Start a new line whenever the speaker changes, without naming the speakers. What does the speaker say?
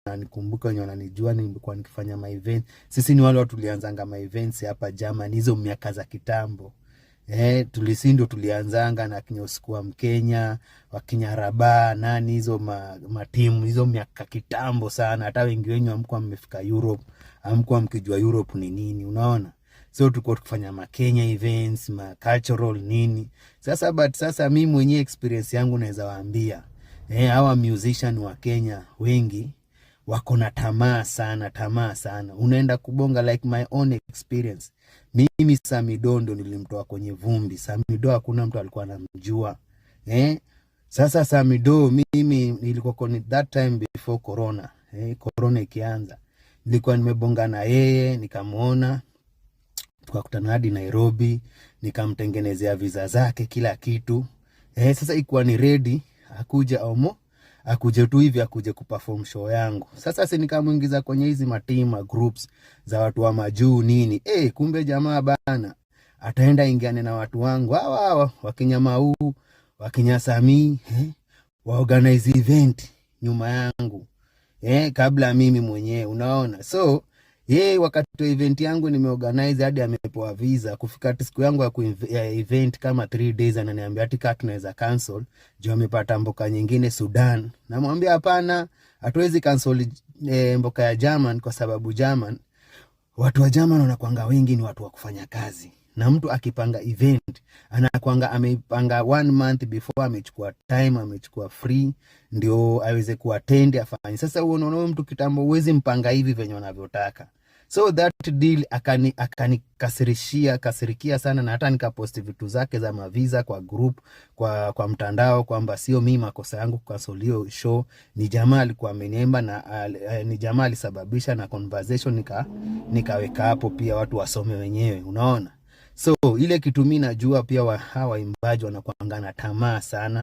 Wananikumbuka, wenye wananijua, nilikuwa nikifanya ma event. Sisi ni wale watu tulianzanga ma events hapa Germany hizo miaka za kitambo. Tulisindo tulianzanga na kina Usiku Mkenya, wakina Raba, nani hizo matimu hizo miaka kitambo sana. Hata wengi wenyu hamkuwa mmefika Europe, hamkuwa mkijua Europe ni nini, unaona? So tulikuwa tukifanya ma Kenya events, ma cultural nini. Sasa but sasa mimi mwenyewe experience yangu naweza waambia, hawa musician wa Kenya wengi wako na tamaa sana, tamaa sana. Unaenda kubonga, like my own experience. Mimi Samido ndo nilimtoa kwenye vumbi. Samido hakuna mtu alikuwa anamjua. Sasa Samido mimi nilikuwa kwenye that time before corona. Corona ikianza. Nilikuwa nimebonga na yeye, nikamuona, tukakutana hadi Nairobi, nikamtengenezea visa zake kila kitu. Sasa ikuwa ni ready akuja omo akuje tu hivi akuje kuperform show yangu. Sasa si nikamuingiza kwenye hizi matima groups za watu wa majuu nini. Kumbe jamaa bana ataenda ingiane na watu wangu hawa hawa wakinya Mau, wakinya Samii, wa organize event nyuma yangu kabla mimi mwenyewe, unaona. So ye wakati wa event yangu nimeorganize hadi amepewa visa, kufika siku yangu ya event kama 3 days ananiambia ati kaa tunaweza cancel juu amepata mboka nyingine Sudan. Namwambia hapana, hatuwezi cancel mboka ya German kwa sababu German, watu wa German wanakuanga wengi ni watu wa kufanya kazi, na mtu akipanga event anakuanga ameipanga one month before, amechukua time, amechukua free ndio aweze kuattend afanye. Sasa huo unaona huyo mtu kitambo huwezi mpanga hivi venye wanavyotaka. So that deal akanikasirishia kasirikia sana, na hata nikaposti vitu zake za mavisa kwa group, kwa mtandao kwamba sio mimi makosa yangu kucancel hiyo show, ni jamaa alikuwa ameniemba na ni jamaa alisababisha, na conversation nikaweka hapo pia watu wasome wenyewe, unaona. So ile kitu mi najua pia hawa waimbaji wanakuanga na tamaa sana.